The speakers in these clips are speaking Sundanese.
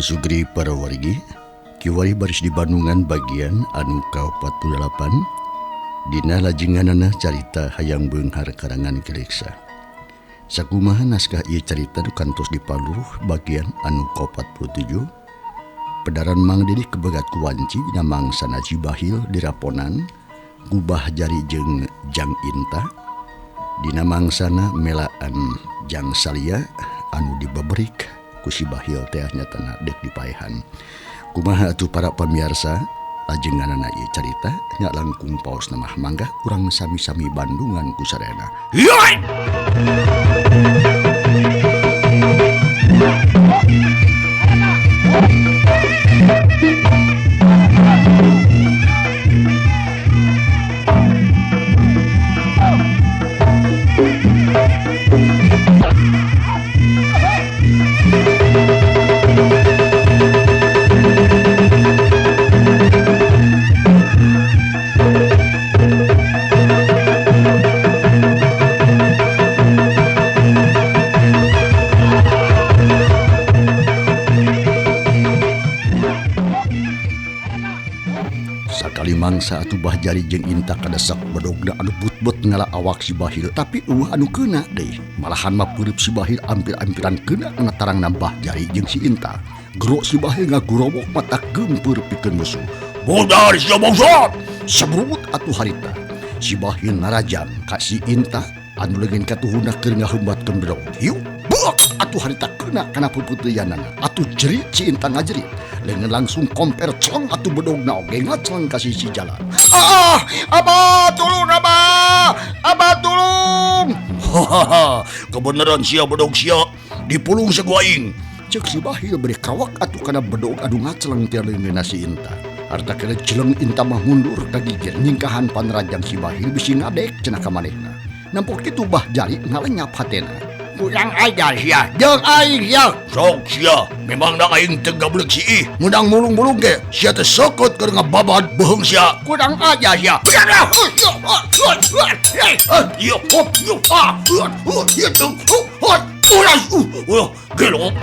Sugri para wargi, kiwari baris di Bandungan bagian anu ka-48 dina lajenganana carita Hayang Beunghar karangan Kileksa. Sakumaha naskah ieu carita nu kantos dipaluruh bagian anu ka-47 pedaran Mang Dedi kebegat ku wanci dina mangsana Cibahil diraponan gubah jari jeung Jang Inta dina mangsana melaan Jang Salia anu dibeberik ku si Bahil teh nyatana deuk dipaehan. Kumaha atuh para pamiarsa lajenganana ieu carita nya langkung paosna mah mangga urang sami-sami Bandungan ku sadayana. Hioi! Mangsa atuh bah jari jeung Inta kadesak bedogna anu but-but ngala awak si Bahil tapi eueuh anu keuna deui malahan mah peureub si Bahil ampir-ampiran keuna kana tarangna bah jari jeung si Inta. Gero si Bahil ngagurowok mata geumpeur pikeun musuh. Bodar sia bangsat! Sabrubut atuh harita si Bahil narajam ka si Inta anu leungeun katuhuna keur ngahembatkeun bedog. Hiu buak atuh harita keuna kana peupeuteuyanana atuh jerit si Inta ngajerit. Lengan langsung komper celeng atuh bedogna oge ngaceleng ka sisi jalan. Ah, abah tolong abah, abah tolong. Hahaha, kebenaran sia bedog sia dipulung sagu aing. Ceuk si Bahil beri kawak atuh kana bedog anu ngaceleng teh leungeunna si Inta. Harta kena celeng Inta mah mundur ka gigir nyingkahan panrajang si Bahil bisi ngadek cenah ka manehna. Nampok kitu bah jari ngalenyap hatena. Kurang ajar sia, jeung aing sia. Sok sia, memang da aing teu gablek si ih. Meunang mulung-mulung ge, sia teh sokot keur ngababad beuheung sia. Kurang ajar sia. Gelo.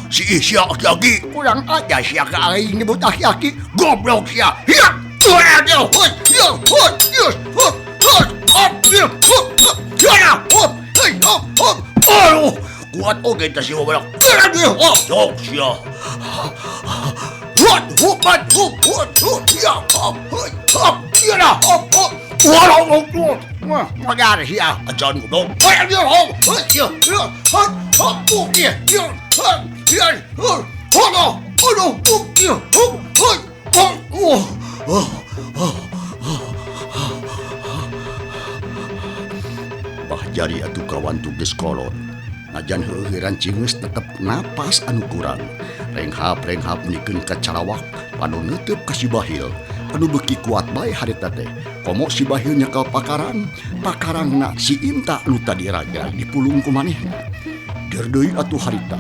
Si sia aki-aki kurang aja sia ka aing nyebut aki-aki goblok sia. Kuat oge teh sia balak. Sok sia. Modar sia ajan goblok. Bah jari atuh kawan tugas kolot. Najan heuheuran cingeus tetep napas anu kurang. Renghap-renghap nikeun ka calawak panu neuteub ka si Bahil. Anu beuki kuat bae harita teh. Komo si Bahil nyekal pakarang, pakarangna si Inta anu tadi raga dipulung ku manehna. Der deui atuh harita.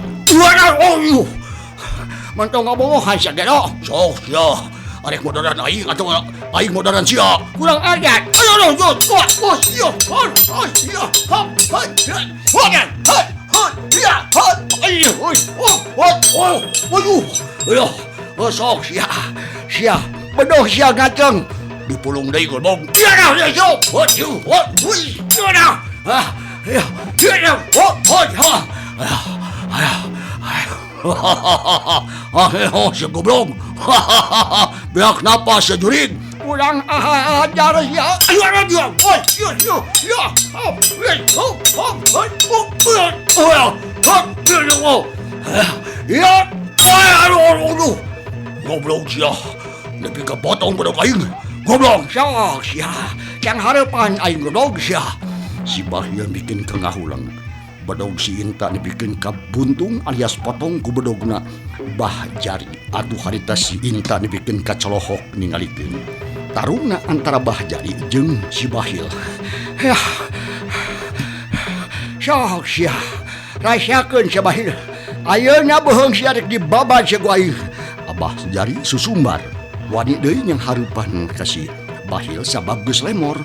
Mantong ngabogohan sia gero. Sok sia. Arek modaran aing atuh aing modaran sia. Kurang ajar. Sok sia. Sia bedoh sia ngaceng. Dipulung deui goblok. Si goblok. Beak napas ya jurig. Kurang ajar sia. Ya, aduh, aduh. Goblok sia. Nepi ka potong bedog aing. Goblok sia, sia. Jang harapan aing goblok sia. Si Bahil bikin ka ngahulang. Bedog si Inta dibikin ka buntung alias potong ku bedogna Bah Jari. Atuh harita si Inta dibikin ka colohok ningalikeun. Tarungna antara Bah Jari jeung si Bahil. Yah. Sok sia. Rasakeun si Bahil. Ayeuna beuheung sia rek dibabad sia ku aing. Abah Jari susumbar. Wani deui nyang hareupan ka si Bahil sabab geus lemor.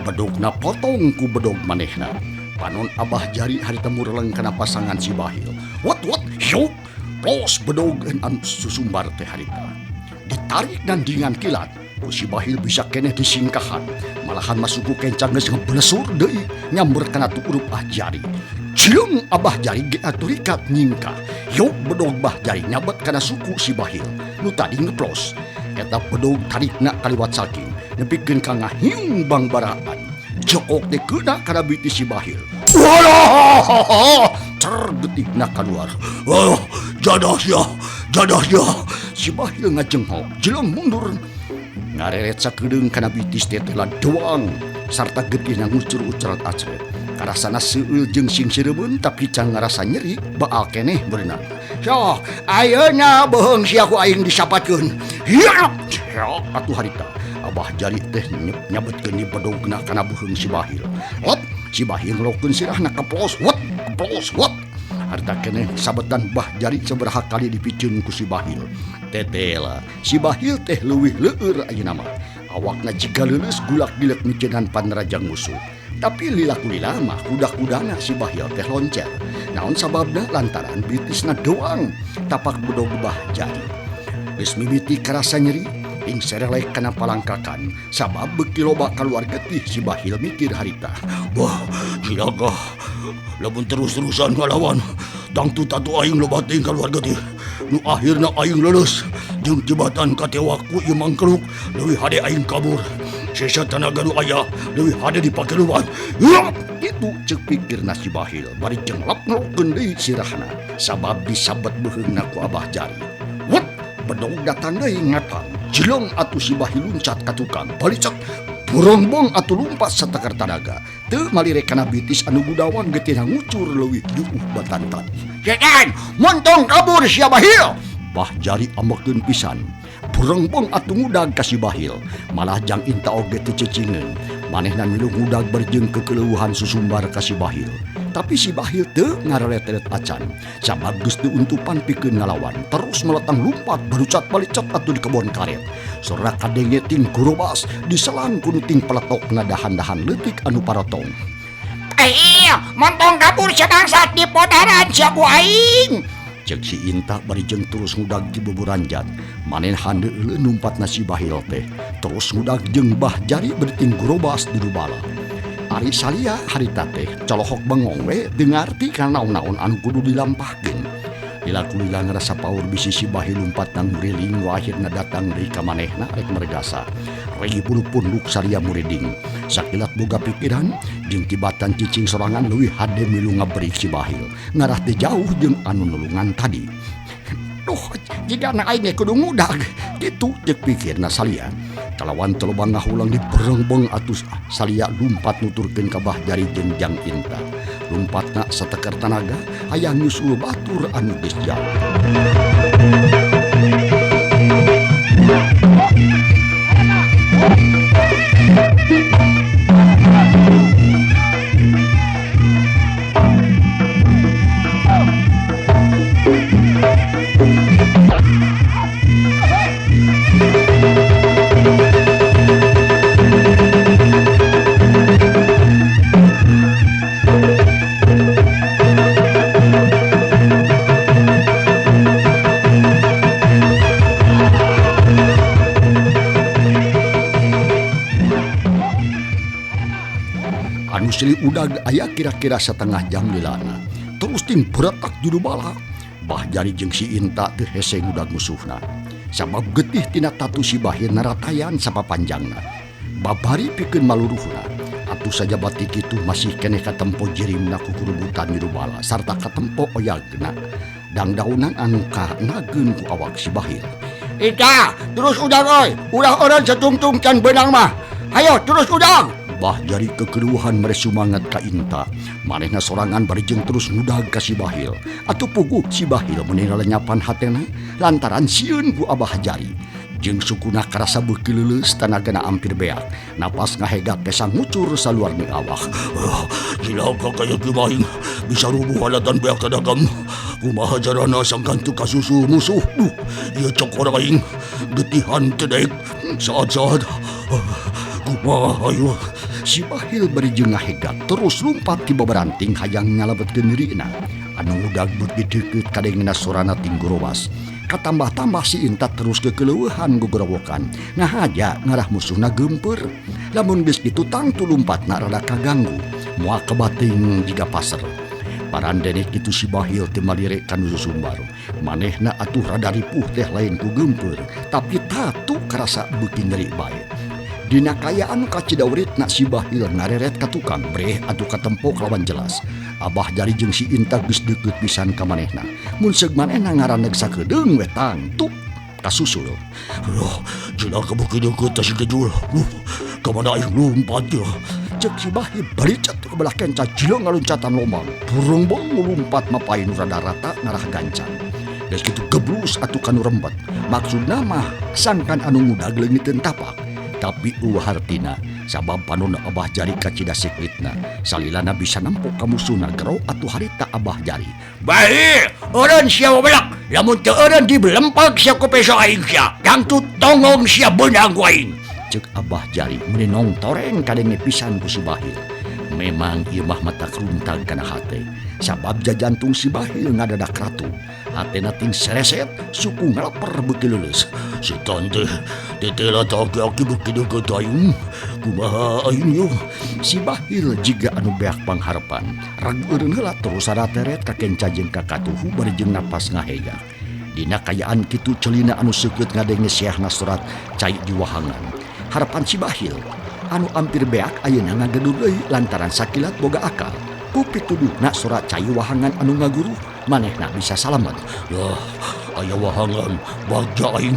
Bedogna potong ku bedog manehna. Panon Abah Jari harita mureleng kana pasangan si Bahil. Wat wat hyuk. Plos bedog anu susumbar teh harita. Ditarik dandingan kilat. Ku si Bahil bisa keneh disingkahan. Malahan masuku kencang geus ngeblesur deui nyamber kana tuurup Ah Jari. Ciung Abah Jari ge atuh rikat nyingkah. Yuk bedog Bah Jari nyabet kana suku si Bahil. Nu tadi ngeplos. Eta bedog tarikna kaliwat saking. Nepikeun ka ngahiung bangbaraan. Jokok teh keuna kana bitis si Bahil. Walah! Cer getikna kaluar. Oh, jadah sia, jadah sia. Si Bahil ngajenghok, jeleng mundur. Ngareret sakedeung kana bitis teh teh doang sarta getihna ngucur-ucurat acret. Karasana seueul jeung sing sireumeun tapi can ngarasa nyeri baal keneh berenang. Sok, ayeuna beuheung sia ku aing disapatkeun. Hiap, hiap atuh harita. Abah Jari teh nyabetkeun bedogna kana beuheung si Bahil. Lot, si Bahil ngelokeun sirahna keplos, wot, keplos, wot. Harita keneh sabetan Bah Jari sabaraha kali dipiceun ku si Bahil. Tetela, si Bahil teh leuwih leueur ayeuna mah. Awakna jiga leuleus gulak-gilek miceunhan panrajang musuh. Tapi lila-kulila mah kuda-kudana si Bahil teh loncer. Naon sababna lantaran bitisna doang tapak bedog Bah Jari. Geus mimiti karasa nyeri, ting serelek kana palangkakan. Sabab beuki loba kaluar getih si Bahil mikir harita. Wah, cilaka. Lamun terus-terusan ngalawan, tangtu tatu aing loba teuing kaluar getih. Nu akhirna aing leuleus jeung jebatan katewak ku ieu mangkeluk, leuwih hade aing kabur. Sesa tanaga nu aya leuwih hade dipake luan. Itu ceuk pikirna si Bahil bari jenglap ngelokeun deui sirahna sabab disabet beuheungna ku Abah Jari. Wet, bedog datang deui ngatang. Jeleng atuh si Bahil luncat ka tukang. Balicek borongbong atuh lumpat satekar tanaga. Teu malire kana bitis anu gudawang getihna ngucur leuwih juuh batantan. Setan, montong kabur sia Bahil. Bah Jari ambekeun pisan. Borongbong atuh ngudag ka si Bahil. Malah jang Inta oge teu cicingeun. Manehna milu ngudag berjeung kekeleuhan susumbar ka si Bahil. Tapi si Bahil teu ngarelet-ret acan. Sabab geus diuntupan pikeun ngalawan. Terus meletang lumpat barucat balicet atuh di kebon karet. Sora kadenge ting gurobas diselang ku nu ting peletok ngadahan-dahan leutik anu parotong. Montong kabur sia bangsat di podaran sia ku aing. Cek si Inta bari jeung terus ngudag di buburanjat. Manehna handeuleun numpatna si Bahil teh. Terus ngudag jeung Bah Jari bari ting gurobas di rubala. Ari salia harita teh colohok bengong we teu ngarti kana naon-naon anu kudu dilampahkeun. Lila-kulila ngarasa paur bisi si Bahil lumpat nang muriling nu akhirna datang deui ka manehna rek mergasa. Regi bulu punduk salia muriding. Sakilat boga pikiran jeung tibatan cicing sorangan leuwih hade milu ngabrik si Bahil. Ngarah teh jauh jeung anu nulungan tadi. Duh, jigana aing ge kudu ngudag. Kitu ceuk pikirna salia. Kalawan teu loba ngahulang di berengbeng atuh salia lumpat nuturkeun ka Bah Jari jeung Jang Inta. Lumpatna sateker tanaga hayang nyusul batur anu geus jauh. Anu silih udag aya kira-kira setengah jam lilana. Terus ting beretak juru bala. Bah Jari jeung si Inta teu hese ngudag musuhna. Sabab getih tina tatu si Bahil naratayan sapapanjangna. Babari pikeun maluruhna. Atuh saja batik itu masih keneh katempo jirimna kukurubutan juru bala sarta katempo oyagna. Dangdaunan anu kanageun ku awak si Bahil. Ita, terus udang oi, ulah eureun satungtung can beunang mah. Hayo terus udang. Bah jari kekeruhan mere sumangat ka Inta. Manehna sorangan bari jeung terus ngudag ka si Bahil. Atuh puguh si Bahil meuni ngalenyapan hatena lantaran sieun ku Abah Jari. Jeung sukuna karasa beuki leuleus tanagana ampir beak. Napas ngahegak kesang ngucur saluar ni awak. Cilaka kaya kieu aing bisa rubuh alatan beak kadagam. Kumaha carana sangkan teu kasusul musuh. Duh, ieu cokor aing getihan teu daek saat-saat. Kumaha ayo. Si Bahil bari jeung ngahegak terus lumpat ti babaranting hayang nyalebetkeun dirina. Anu ngudag beuki deukeut kadengena sorana tinggorowas. Katambah-tambah si Inta terus kekeleueuhan gogorowokan. Ngahaja ngarah musuhna geumpeur. Lamun geus kitu tangtu lumpatna rada kaganggu. Moal kebating jiga paser. Parandene kitu si Bahil teu malire ka nu susumbar. Manehna atuh rada ripuh teh lain ku geumpeur, tapi tatu karasa beuki nyeri bae. Dina kayaan kacidauritna si Bahil ngareret ka tukang breh atuh katempok lawan jelas. Abah Jari jeung si Inta geus deukeut pisan ka manehna. Mun seug manehna ngaraneg sakedeung we tangtu kasusul. Loh, cilaka beuki deukeut teh si Kejul. Ka mana aing lumpat ye? Ceuk si Bahil baricat ka belah kenca jileung ngaloncatan lomang. Burung-bong lumpat mapay nu rada rata ngarah gancang. Geus kitu geblus atuh ka nu rembet. Maksudna mah sangkan anu ngudag leungiteun tapak. Tapi eueuh hartina sabab panonna Abah Jari kacida siklitna. Salilana bisa nempok ka musuhna gero atuh harita Abah Jari. Bahil, eureun sia babelak. Lamun teu eureun dibelempag sia ku peso aing sia. Dangtut tongong sia beunang ku aing. Ceuk Abah Jari meuni nongtoreng kadenge pisan ku si Bahil. Memang ieu mah mata keruntag kana hate. Sabab jajantung si Bahil ngadadak ratu. Hatena ting sereset, suku ngalaper beuki leuleus. Si tante tetela taki-aki beuki deukeut aing. Kumaha aing yeuh? Si Bahil jiga anu beak pangharepan. Rag eureun heula terus sarateret ka kenca jeung ka katuhu bari jeung napas ngahegak. Dina kayaan kitu celina anu seukeut ngadenge seahna surat cai di wahangan. Harapan si Bahil anu ampir beak ayeuna ngagedur deui lantaran sakilat boga akal. Ku pituduhna surat cai wahangan anu ngaguruh manehna bisa salamet. Yah, aya wahangan bagja aing.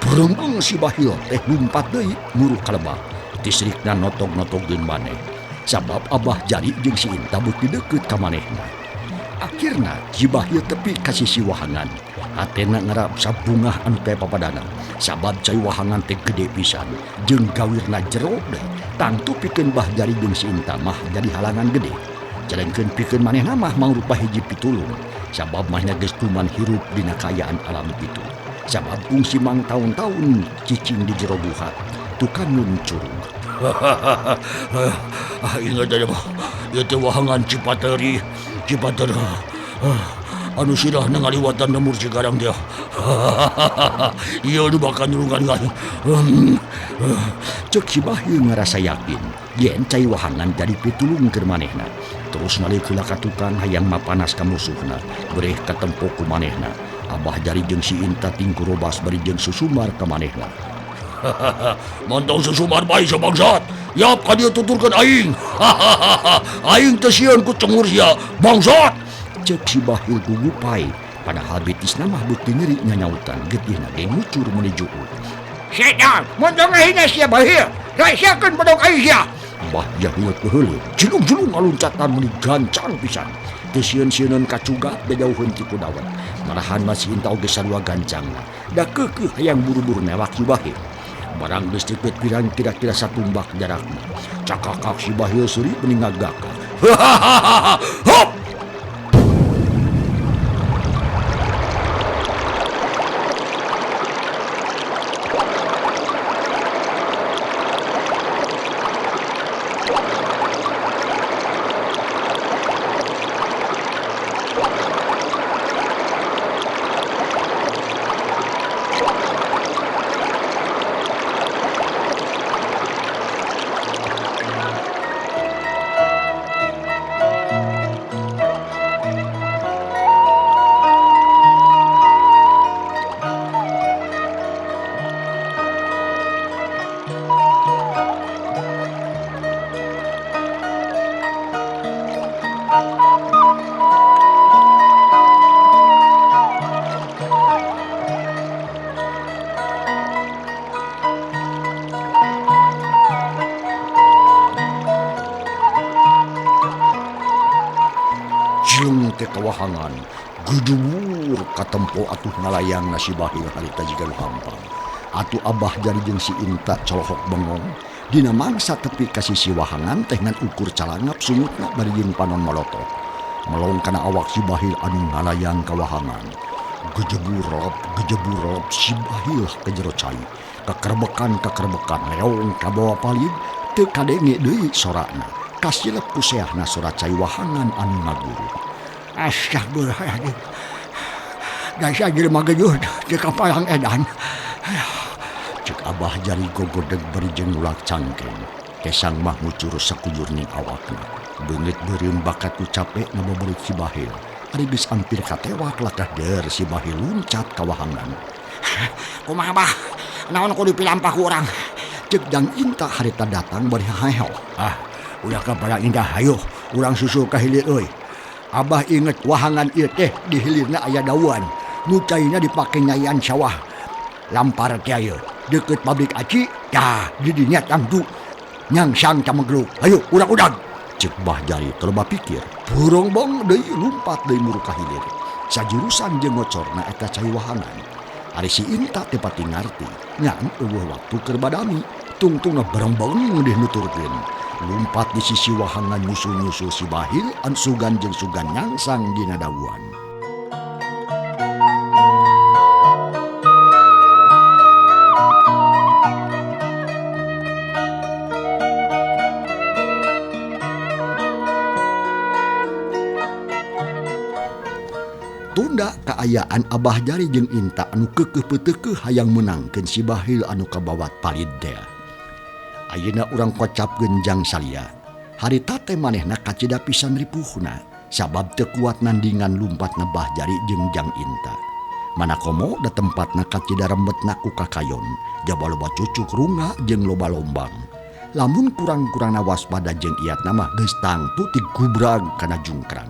Brengeng si Bahil teh lumpat deui muru ka lebak. Tisrikna notog-notogkeun maneh. Sabab Abah Jari jeung si Inta beuki deukeut ka manehna. Akhirna si Bahil tepi ka sisi wahangan. Hatena ngarap sabungah anu teh papadana. Sabab cai wahangan teh gede pisan jeung gawirna jero deui. Tangtu pikeun Bah Jari jeung si Inta mah jadi halangan gede. Celengkeun pikeun manehna mah mangrupa hiji pitulung. Sabab mahnya geus tuman hirup dina kaayaan alam kitu. Sabab kungsi mang taun-taun cicing di jero buhat tukangun curug. Ingat aja mah ieu teh wahangan Cipateri, Cipateri. Anu sirah ngaliwatan lemur Cikarang dia. Ieu nu bakal nulungan aing. Ceuk si Bahil ngarasa yakin yen cai wahangan jadi pitulung keur manehna. Terus ngalih heula ka tukang hayang mapanas ka musuhna, bereh katempo ku manehna. Abah Jari jeung si Inta tingkurobas bari jeung susumar ka manehna. Mantong susumar bae sia bangsat. Yap ka dieu tuturkeun aing. Aing teu sieun ku cengur sia bangsat. Ceuk si Bahil gugupai, padahal betisna mah beuki nyeri nyanyautan getihna ge ngucur meuni juhud. Setan, montong ngahina sia Bahil. Rasakeun bedog aing sia. Bah Jahil keuheuleut, julung-julung ngaloncatan meuni gancang pisan. Teu sieun-sieuneun kacugat jauheun ti kudawet. Malahan masih Inta oge sarua gancangna. Da keukeuh hayang buru-buru newak si Bahil. Barang geus deukeut pirang kira-kira satumbak jarakna. Cakakak si Bahil seuri meuni ngagakak. Hop! ka wahangan. Gejubur katempo atuh ngalayang na si Bahil harita jiga nu hampang. Atuh Abah Jari jeung si Inta colohok bengong. Dina mangsa tepi ka sisi wahangan teh ngan ukur calangap sungutna bari jeung panon malotok. Melong kana awak si Bahil anu ngalayang ka wahangan. Gejebur lep si Bahil ke jero cai. Kakerbekan leong kabawa palid teu kadenge deui sorana. Kasilep ku seahna sora cai wahangan anu ngaguru. Astagfirullahaladzim. Dasar jelema gejuh di kapalang edan. Cek Abah Jari gogodeg bari jeung nulak cangkeng. Kesang mah ngucur sakujurning awakna. Beungeut beureum bakat ku capek ngaboborit si Bahil. Ari geus ampir katewak lakah der si Bahil luncat ka wahangan. Kumaha bah? Naon kudu dipilampah ku urang? Cek Jang Inta harita datang bari haheho. Ah, ulah kapalang indah hayoh urang susul ka hilir euy. Abah inget wahangan ieu teh di hilirna aya dawan. Nu caina dipake nyayan sawah. Lampar teh ieu deukeut pabrik aci, tah di dinya tangtu nyangsang camegluk. Hayu urang udag. Cek Bah Jari teu pikir. Burongbong deui lumpat deui muru ka hilir. Sajurusan jeung ngocorna eta cai wahangan. Ari si Inta teu pati ngarti, ngan eueuh waktu keur badami. Tungtungna barengbeng deh nuturkeun. Lumpat di sisi wahangan nyusul-nyusul si Bahil an sugan jeung sugan nyangsang dina dawuan. Tunda kaayaan Abah Jari jeung Inta anu keukeuh peuteukeuh hayang meunangkeun si Bahil anu kabawat palid teh. Ayeuna urang kocapkeun jang salia. Harita teh manehna kacida pisan ripuhna sabab teu kuat nandingan lumpatna Bah Jari jeung Jang Inta. Mana komo da tempatna kacida rembetna ku kakayon, jaba loba cucuk runga jeung loba lombang. Lamun kurang-kurangna waspada jeung iatna mah geus tangtu tigubrag kana jungkrang.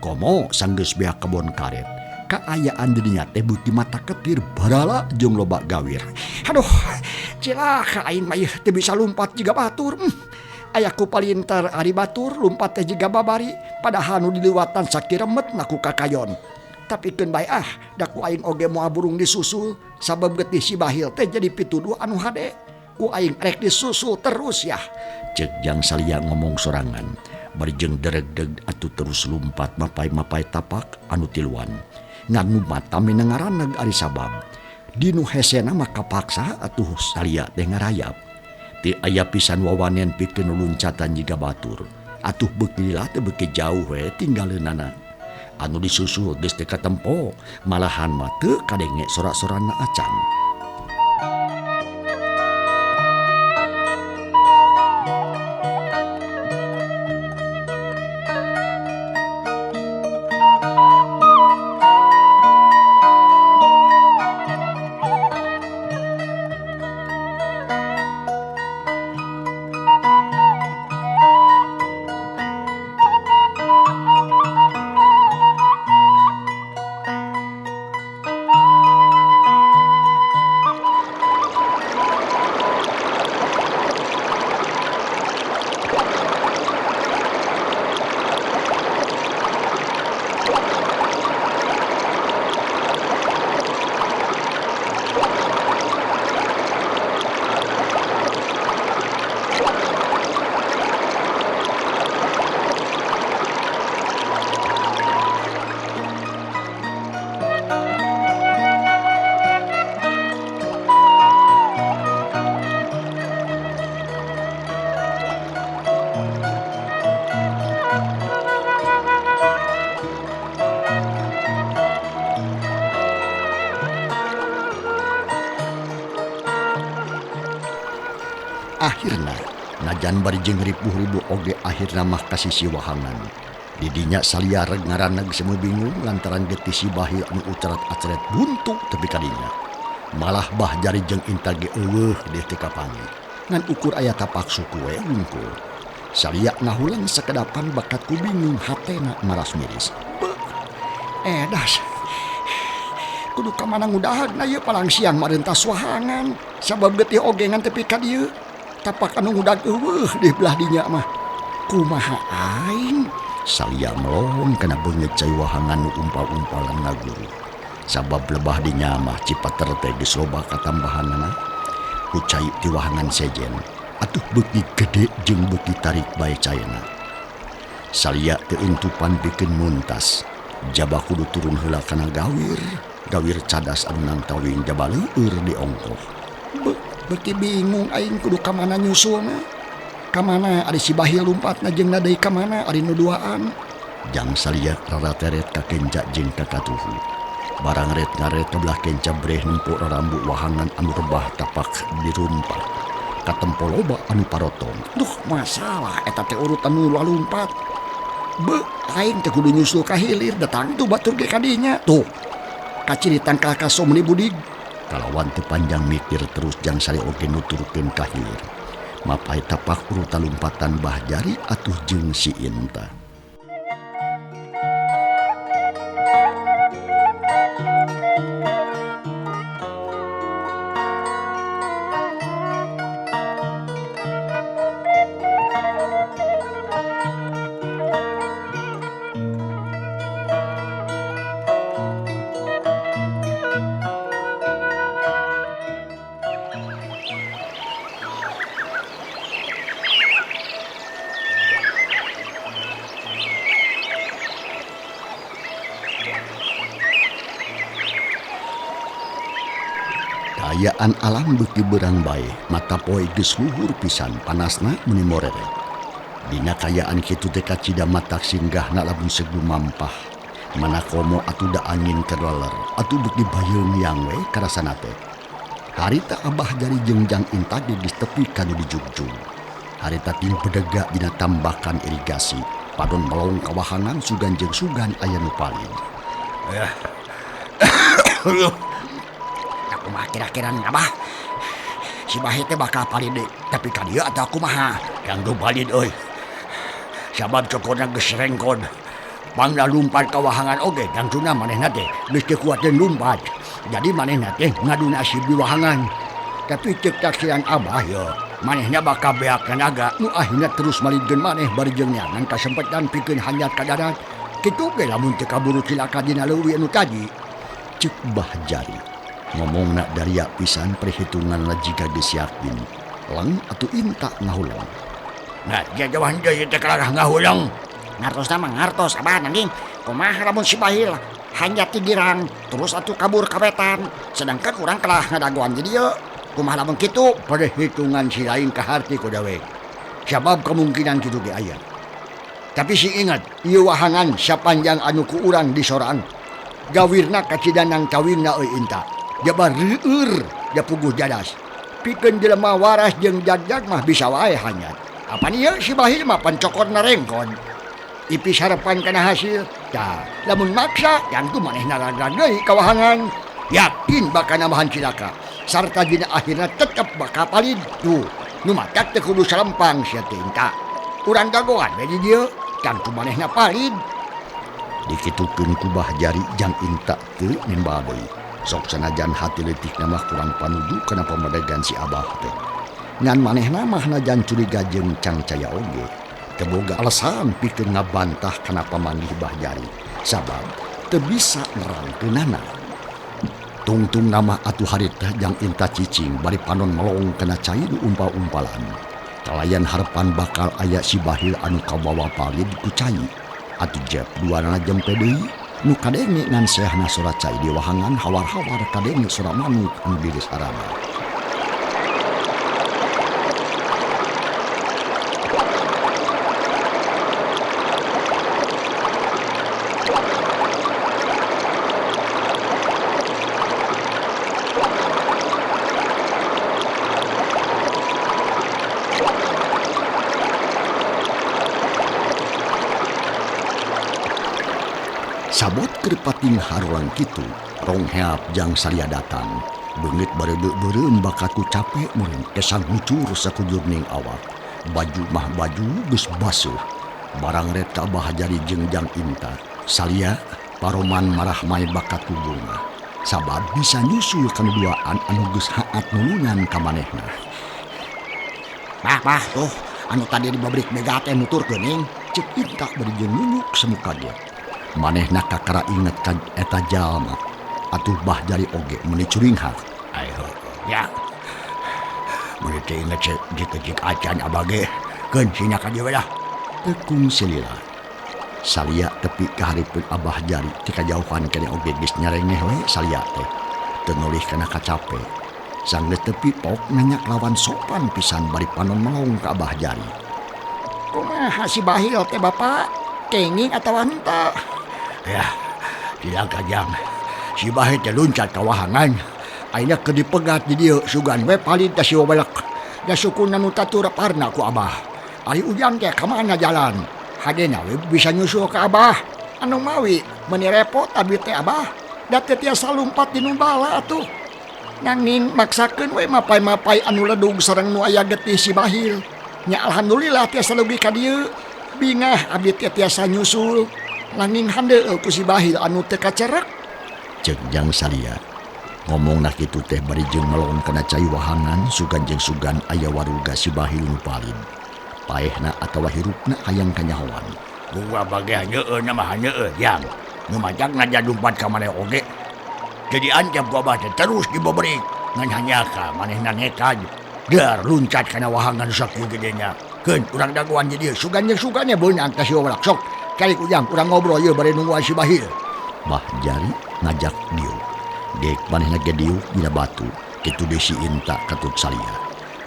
Komo sanggeus beak kebon karet. Kaayaan di dinya teh beuki mata ketir barala jeung loba gawir. Aduh, cilaka aing mah ieu teu bisa lumpat jiga batur. Aya ku palintar ari batur lumpat teh jiga babari, padahal nu diliwatan sakiremet na ku kakayon. Tapi keun bae ah, da ku aing oge moal burung disusul sabab getih si Bahil teh jadi pituduh anu hade. Ku aing rek disusul terus yah. Cek Jang Salia ngomong sorangan. Bari jeung deregdeg atuh terus lumpat mapai-mapai tapak anu tiluan. Ngan nu mata minengaraneg ari sabab. Dinu hesena mah kapaksa atuh salia teh ngarayap. Teu aya pisan wawanen pikeun luncatan jiga batur. Atuh beuki lila teh beuki jauh we tinggaleunana. Anu disusul geus teu katempo, malahan mah teu kadenge sora-sorana acan. Akhirna najan bari jeung ripuh-ribu oge akhirna mah ka sisi wahangan. Didinya salia reg ngaraneg semu bingung lantaran getih si Bahil anu ucarat-aceret buntu tepi ka dinya. Malah Bah Jari jeung Inta ge eueuh deh teu kapanggih. Ngan ukur aya tapak suku we wungkul. Salia ngahulang sakedapan bakat ku bingung hatena maras miris. Edas. Kudu ka mana ngudahagna ieu palang siang marentas wahangan sabab getih oge ngan tepi ka dieu. Tapak anu ngudag eueuh di belah dinya mah. Kumaha aing? Salia melong kana beungeut cai wahangan nu umpal-umpalan ngaguru. Sabab lebah dinya mah Cipater teh geus loba katambahanana ku cai ti wahangan sejen. Atuh beuki gede jeung beuki tarik bae caina. Salia teu entupan pikeun muntas. Jaba kudu turun heula kana gawir, gawir cadas anu nangtawing jaba leueur di ongkoh. Beuki bingung aing kudu ka mana nyusulna. Ka mana ari si Bahil lumpatna jeung na deui ka mana ari nu duaan. Jang Salia rarateret ka kenca jeung ka katuhu. Barang ret ngaret ka belah kenca breh nempo rarambu wahangan anu rebah tapak dirumpak. Katempo loba anu parotong. Duh masalah eta teh urutan nu lalumpat. Be aing teh kudu nyusul ka hilir datang tuh batur ge ka dinya. Tuh kaciri tangkal kaso meuni budig. Kalawan teu panjang mikir terus Jang Salia oge nuturkeun ka hilir. Mapai tapak urutan lumpatan Bah Jari atuh jeung si Inta. Kaayaan alam beuki beurang bae, mata poe geus luhur pisan panasna meuni moreret. Dina kaayaan kitu teh kacida matak singgahna lamun segu mampah. Mana komo atuh da angin keur leler, atuh beuki bayeung yang we karasana teh. Harita Abah Jari jeung Jang Inta ge geus tepi ka nu dijugjug. Harita ting bedega dina tambakan irigasi, padon melong ka wahangan sugan jeung sugan aya nu palid. Kumaha kira-kira Abah? Si Bahil teh bakal palid deui, tapi ka dieu atuh kumaha? Kanggo palid euy. Sabab cokorna geus rengkod. Pangna lumpat ka wahangan oge tangtuna manehna teh geus teu kuateun lumpat. Jadi manehna teh ngadu nasib di wahangan. Tapi ceuk taksiran Abah ye, manehna bakal beak tenaga nu akhirna terus malidkeun maneh bari jeung neangan kasempetan pikeun hanjat ka darat. Kitu ge lamun teu kaburu cilaka dina leuwi anu tadi. Ceuk Bah Jari. Ngomongna daria pisan perhitunganna jiga geus yakin. Leng atuh Inta ngahuleng. Nah, jajauhan deui teh kalah ngahuleng. Ngartosna mah ngartos Abah nanging kumaha lamun si Bahil hanjat ti girang terus atuh kabur ka wetan. Sedangkan urang kalah ngadagoan di dieu. Kumaha lamun kitu? Perhitungan si lain kaharti ku dewek. Sabab kemungkinan kitu ge aya. Tapi si ingat, ieu wahangan sapanjang anu ku urang disorang. Gawirna kacida nangtawingna euy Inta. Jaba reueur da puguh jadas. Pikeun jelema waras jeung jagjag mah bisa wae hanyat. Apan ieu si Bahil mah pancokorna rengkon. Ipis harapan kana hasil. Tah, lamun maksa tangtu manehna ragrag deui ka wahangan. Yakin bakal nambahan cilaka. Sarta dina akhirna tetep bakal palid. Tuh, nu matak teu kudu salempang sia teh Inta. Urang dagoan we di dieu, tangtu manehna palid. Dikitukeun ku Bah Jari Jang Inta teu nimbal deui. Sok sanajan hati leutikna mah kurang panuju kana pamadegan si Abah teh. Ngan manehna mah najan curiga jeung cangcaya oge. Teu boga alasan pikeun ngabantah kana pamanggih Bah Jari. Sabab teu bisa nerangkeunana. Tungtung nama atuh harita Jang Inta cicing bari panon melong kana cai nu umpal-umpalan. Kalayan harapan bakal aya si Bahil anu kabawa palid ku cai. Atuh jep duanana jempe deui. Nu kadenge ngan seahna sora cai di wahangan hawar-hawar kadenge sora manuk anu bilis harana. Sabot keur pating harulang kitu, rongheap Jang Salia datang. Beungeut bareudeuh beureum bakat ku capek meureun kesang ngucur sakujurning awak. Baju mah baju geus baseuh. Barang ret ka Abah Jari jeung Jang Inta. Salia paroman marah mae bakat ku bunga. Sabab bisa nyusul kana duaan anu geus haat nulungan ka manehna. Bah, bah tuh anu tadi di pabrik mega teh nutur geuning. Cek Inta bari jeung nunjuk semu kaget. Manehna kakara inget ka eta jalma. Atuh Bah Jari oge meuni curinghak. Ai heuh nya. Meuni teu inget jik-jik acan abah ge. Keun sinya ka dieu we lah. Tekung silila. Salia tepi ka hareupeun Abah Jari ti kajauhan keneh oge geus nyarengeh we salia teh. Teu nolih kana kacape. Sanggeus tepi pok nanya lawan sopan pisan bari panon melong ka Abah Jari. Kumaha si Bahil teh Bapak? Kenging atawa henteu? Ya, cilaka jang. Si Bahil teh luncat ka wahangan. Ayeuna keur dipegat di dieu sugan we palid teh si wawelek. Da sukuna nu tatur parna ku Abah. Ari Ujang teh ka mana jalan? Hadena we bisa nyusul ka Abah. Anu mawi meuni repot abdi teh Abah. Da teu tiasa lumpat di nu bala atuh. Nanging maksakeun we mapay-mapay anu ledug sareng nu aya getih si Bahil. Nya alhamdulillah tiasa leuwih ka dieu. Bingah abdi teh tiasa nyusul. Nanging handeueul ku si Bahil anu teu kacerek. Cek Jang Salia. Ngomongna kitu teh bari jeung melong kana cai wahangan sugan jeung sugan aya waruga si Bahil nu palid. Paehna atawa hirupna hayang kanyahoan. Gua bage hanyeun mah hanyeun jang. Nu majak ngaja lumpat ka maneh oge. Jadi ancam ku abah teh terus dibeberi. Ngan hanyaka manehna nekad. Dar luncat kana wahangan sakieu gedena. Keun urang dagoan di dieu sugan jeung sugannya beunang ka si wawalak sok. Calik Ujang urang ngobrol ieu bari nungguan si Bahil. Bah Jari ngajak dieu. Gek manehna ge diuk dina batu. Kitu deui si Inta katut salia.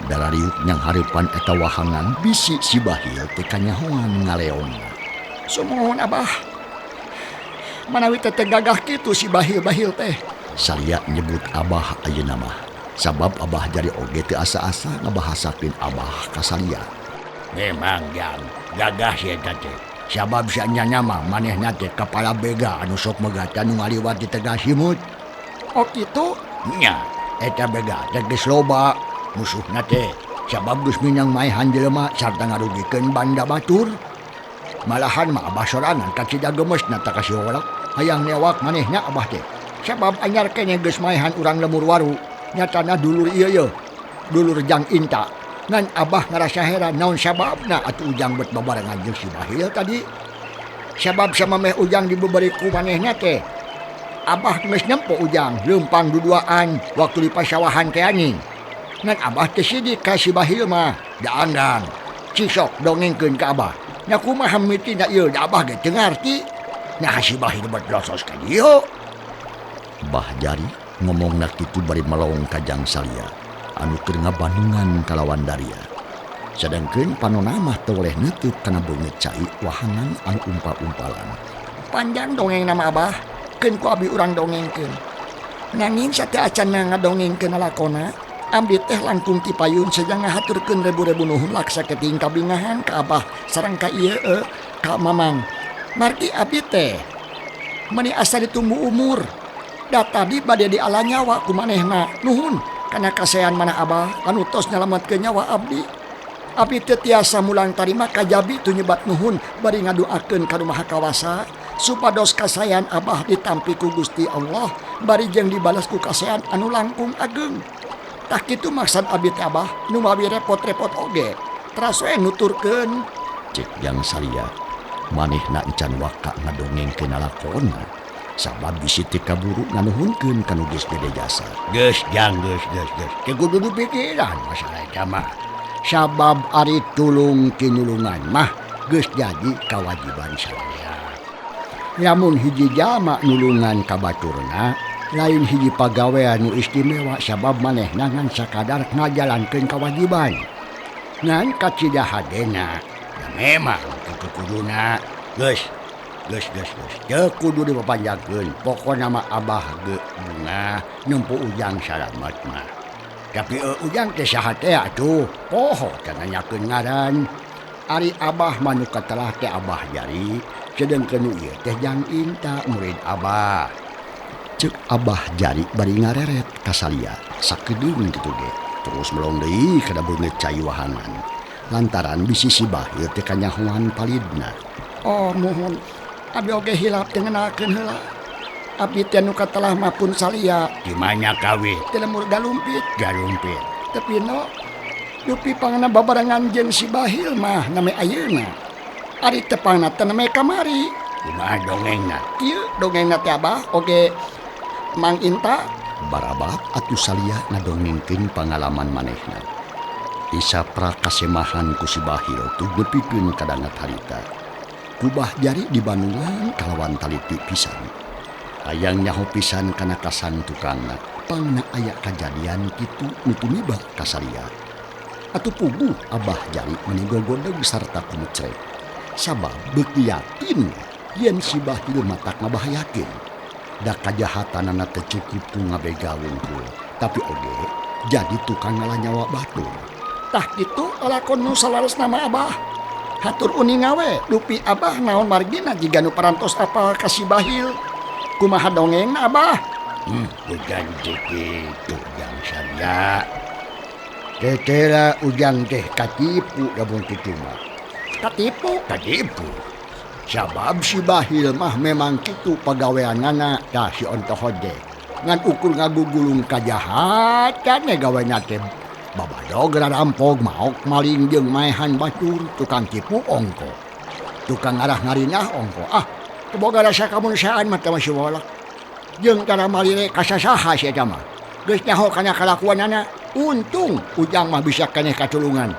Darariuk nyang hareupan eta wahangan bisi si Bahil teh kanyahoan ngaleongna. Sumuhun Abah. Manawi teh gagah kitu si Bahil-bahil teh. Salia nyebut Abah ayeuna mah. Sabab Abah Jari oge teu asa-asa ngabahasakeun Abah ka Salia. Memang jang gagah si eta teh. Sabab saenyana mah manehna teh kepala bega anu sok megatan nu ngaliwat di Tegal Simut. Oh kitu? Nya, eta bega teh geus loba musuhna teh. Sabab geus minang maehan jelema sarta ngarugikeun banda batur. Malahan mah Abah sorangan kacida gemesna ta ka si wawalak. Hayang newak manehna Abah teh. Sabab anyar keneh geus maehan urang lemur waru. Nyatana dulur ieu ye. Dulur Jang Inta. Ngan Abah ngarasa heran naon sababna atuh Ujang bet babarengan jeung si Bahil tadi. Sabab samameh Ujang dibeberi ku manehna teh. Abah geus nempo Ujang leumpang duduaan waktu di pasawahan teh anjing. Ngan Abah teh sidik ka si Bahil mah. Da anggang. Cisok dongengkeun ka Abah. Nya kumaha mitina ieu da Abah ge teu ngarti. Nah si Bahil bet losos ka dieu. Bah Jari ngomongna kitu bari melong ka Jang Salia anu keur ngabandungan kalawan daria. Sadangkeun panona mah teu weleh neuteut kana beungeut cai wahangan anu umpal-umpalan. Panjang dongeng nama Abah, keun ku abi urang dongengkeun. Nanging sateu acan ngadongengkeun lalakona, abdi teh langkung ti payun seja ngahaturkeun rebu-rebu nuhun laksa keting kabingahan ka Abah sareng ka ieu ka Mamang. Margi abdi teh meuni asa ditumbu umur. Da tadi bade diala nyawa ku manehna. Nuhun kana kasean mana Abah anu tos nyalametkeun nyawa abdi. Abdi teu tiasa mulang tarima kajabi tu nyebat nuhun bari ngaduakeun ka Nu Maha Kawasa supados kasaean Abah ditampi ku Gusti Allah bari jeung dibalas ku kasaean anu langkung ageng. Tah kitu maksad abdi teh Abah nu mawi repot-repot oge. Teras we nuturkeun. Cek Jang Salia manehna encan waka ngadongengkeun lalakonna. Sabab bisi teu kaburu nganuhunkeun ka nu geus gede jasa. Geus jang geus geus geus. Teu kudu dipikiran masalah eta mah. Sabab ari tulung kinulungan mah geus jadi kawajiban sadaya. Lamun hiji jalma nulungan ka baturna, lain hiji pagawean nu istimewa sabab manehna ngan sakadar ngajalankeun kawajiban. Ngan kacida hadena, ya memang kitu kuduna. Geus geus geus geus. Teu kudu dipapanjangkeun. Pokona mah Abah ge bungah nempo Ujang salamet mah. Tapi Ujang teh saha teh atuh? Poho teh nanyakeun ngaran. Ari Abah mah nu katelah teh Abah Jari, sedengkeun nu ieu teh Jang Inta murid Abah. Cek Abah Jari bari ngareret ka Salia sakedeung kitu ge. Terus melong deui kana beungeut cai wahangan. Lantaran bisi si Bahil teh kanyahoan palidna. Oh muhun. Abi oge hilap teu ngenalkeun heula. Abdi teh nu katelah mah pun Salia. Di mana kawin? Teh lemur galumpit. Galumpit. Tapi no, dupi pangna babarengan jeung si Bahil mah name ayeuna. Ari tepangna teh nembe kamari. Kumaha dongengna? Kieu dongengna teh Abah oge Mang Inta. Barabat atuh salia ngadongengkeun pangalaman manehna. Isapra kasemahan ku si Bahil tuh nepikeun ka dangat harita. Ku Bah Jari dibandungan kalawan taliti pisan. Hayang nyaho pisan kana kasang tukangna, pangna aya kajadian kitu nu tumiba ka salia. Atuh puguh Abah Jari meni gogodeg sarta kumecrek. Sabab beuki yakin yen si Bahil matak ngabahayakeun. Da kajahatanana teu cukup ku ngabega wungkul, tapi oge jadi tukang ngalah nyawa batur. Tah kitu lalakon nu salaresna mah Abah. Hatur uninga we dupi Abah naon margina jiga nu parantos apal ka si Bahil. Kumaha dongengna Abah? Ujang teh kitu Jang Salia. Tetela ujang teh katipu lamun kitu mah. Katipu? Katipu. Sabab si Bahil mah memang kitu pagaweanana tah si ontohod teh. Ngan ukur ngagugulung kajahatan gawena teh. Babadog rarampog maok maling jeung maehan batur, tukang tipu ongko. Tukang ngarah ngarinah ongko. Ah, teu boga rasa kamanusiaan mah teh si wolak. Jeung tara malire ka sasaha si eta mah. Geus nyaho kana kalakuanana, untung ujang mah bisa keneh katulungan.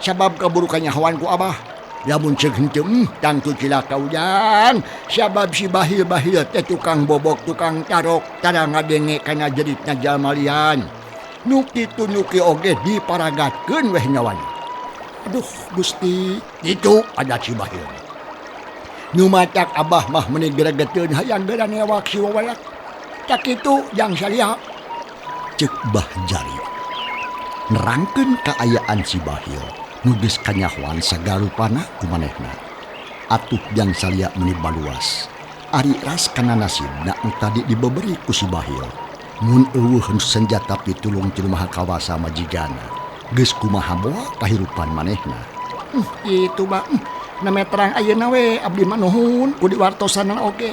Sabab kaburukan nyahoan ku Abah. Lamun ceuk henteu tangtu cilaka ujang. Sabab si Bahil-bahil teh tukang bobok, tukang tarok, tara ngadenge kana jeritna jalma lian. Nu kitu nu kieu oge diparagatkeun weh nyawana. Aduh Gusti, kitu ada si Bahil. Nu matak Abah mah meuni gregeteun hayang geura newak si wawalak. Tak kitu Jang Salia. Ceuk Bah Jari. Nerangkeun kaayaan si Bahil nu geus kanyahoan sagarupana ku manehna. Atuh Jang Salia meuni baluas. Ari ras kana nasibna nu tadi dibeberi ku si Bahil. Mun eueuh senjata pitulung ti Maha Kawasa majigana. Geus kumaha moal kahirupan manehna. Kitu bah. Name terang ayeuna we abdi mah nuhun ku diwartosanna oge.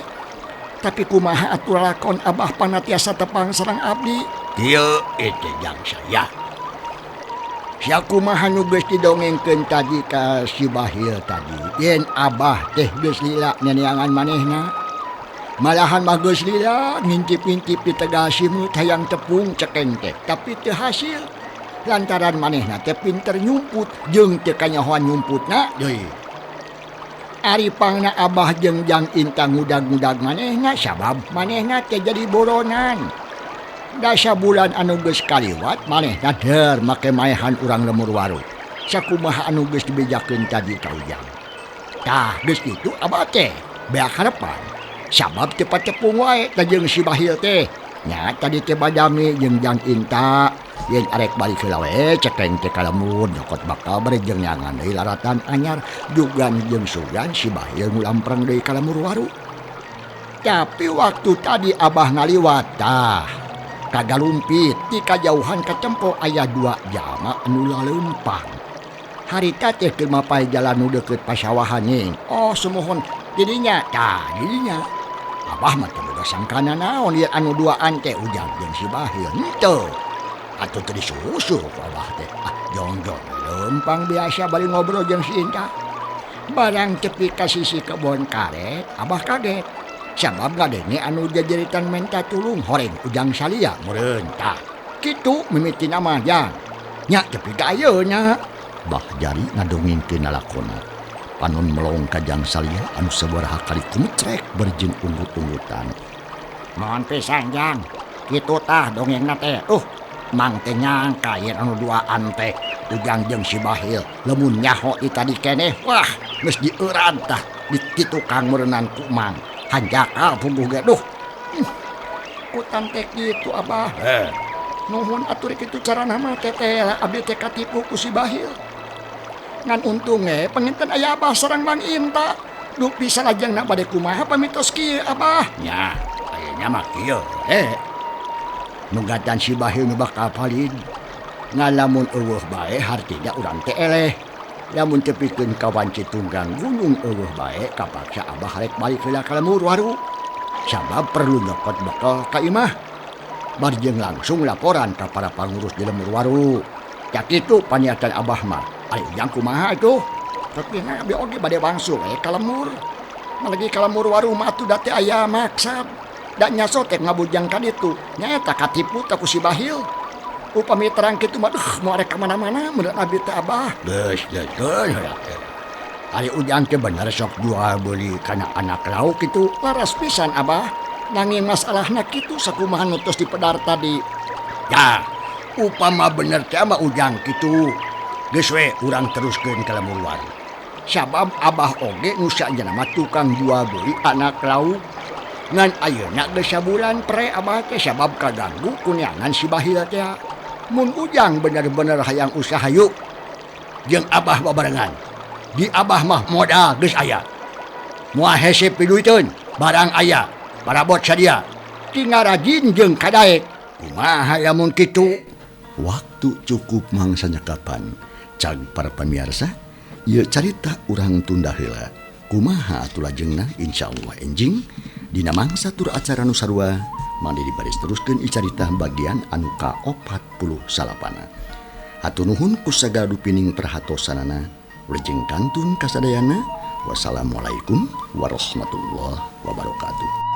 Tapi kumaha atuh lalakon Abah panatiasa tepang sareng abdi? Kieu eta Jang Salia. Sakumaha nu geus didongengkeun tadi ka si Bahil tadi, yen Abah teh geus lila neneangan manehna. Malahan mah geus lila ngintip-ngintip di tegal simut hayang tepung cekeng teh, tapi teu hasil. Lantaran manehna teh pinter nyumput jeung teu kanyahoan nyumputna deui. Ari pangna Abah jeung Jang Inta ngudag-ngudag manehna sabab manehna teh jadi boronan. Da sabulan anu geus kaliwat manehna der make maehan urang lemur waru. Sakumaha anu geus dibejakeun tadi ka ujang. Tah geus kitu Abah teh beak harepan. Sabab teu patepung wae tah jeung si Bahil teh. Nya tadi teh badami jeung Jang Inta yen arek balik heula we cekeng teh ka lemur nyokot bakal bari jeung nyangan deui laratan anyar jugan jeung sugan si Bahil ngulampreng deui ka lemur waru. Tapi waktu tadi Abah ngaliwat tah kagalumpit ti kajauhan katempo aya dua jalma anu laleumpang. Harita teh keur mapay jalan nu deukeut pasawahan nying. Oh sumuhun didinya tah didinya. Abah mah teu boga sangkana naon ieu anu duaan teh ujang jeung si Bahil henteu. Atuh teu disusul ku Abah teh. Ah jongjon leumpang biasa bari ngobrol jeung si Inta. Barang tepi ka sisi kebon karet Abah kaget. Sabab ngadenge anu jajeritan menta tulung horeng Ujang Salia meureun tah. Kitu mimitina mah Jang. Nya tepi ka ayeuna. Bah Jari ngadongengkeun lalakona. Panon melong ka Jang Salia anu sabaraha kali kumecrek bari jeung unggut-unggutan. Mohon pisan Jang. Kitu tah dongengna teh. Mang teh nyangka yen anu duaan teh Ujang jeung si Bahil lamun nyaho di tadi keneh wah geus dieuran tah di tukang meureunnan ku Mang. Hanjakal pungguh ge duh. Kutan teh kitu Abah. Nuhun atuh kitu carana mah teh abdi teh katipu ku si Bahil. Ngan untung ge panginten aya Abah sareng Mang Inta. Duh bisa lajengna bade kumaha pamitos kieu Abah. Nya, aya mah kieu. Nugatan si Bahil nu bakal palid. Ngalamun eueuh bae hartina urang teh eleh. Lamun tepikeun ka wanci tunggang gunung eueuh bae kapaksa Abah rek balik heula ka lemur waru. Sabab perlu nyokot bekal ka imah. Bar jeung langsung laporan ka para pangurus di lemur waru. Cak kitu paniatan Abah mah. Ari ujang kumaha atuh? Tapi abi oge bade wangsul we ka lembur. Malagi ka lembur warung mah atuh da teu aya maksad. Da nyaso teh ngabujang ka ditu. Nyaeta katipu teh ku si Bahil. Upami terang kitu mah duh moal rek ka mana-mana menurut abi teh Abah. Geus geus geus. Ari Ujang teh bener sok jual beli kana anak lauk kitu. Laras pisan Abah. Nanging masalahna kitu sakumaha nu tos dipedar tadi. Ya, upama bener teh mah Ujang kitu. Geus we urang teruskeun ka lembur warung. Sabab Abah oge nu saenjana mah tukang jual beli anak lauk. Ngan ayeuna geus sabulan pre Abah teh sabab kaganggu ku neangan si Bahil teh. Mun Ujang bener-bener hayang usaha yuk jeung Abah babarengan. Di Abah mah modal geus aya. Moal hese piduiteun, barang aya, parabot sadia. Tinggal rajin jeung kadaek. Kumaha lamun kitu? Waktu cukup mangsa nyekapan. Cag para pamirsa, ieu carita urang tunda heula. Kumaha atuh lajengna insyaallah enjing dina mangsa tur acara nu sarua mangga dibaris teruskeun icarita bagian anu ka-48. Hatur nuhun ku sagala dupining perhatosanana. Wilujeng kantun kasadayana. Wassalamualaikum warahmatullahi wabarakatuh.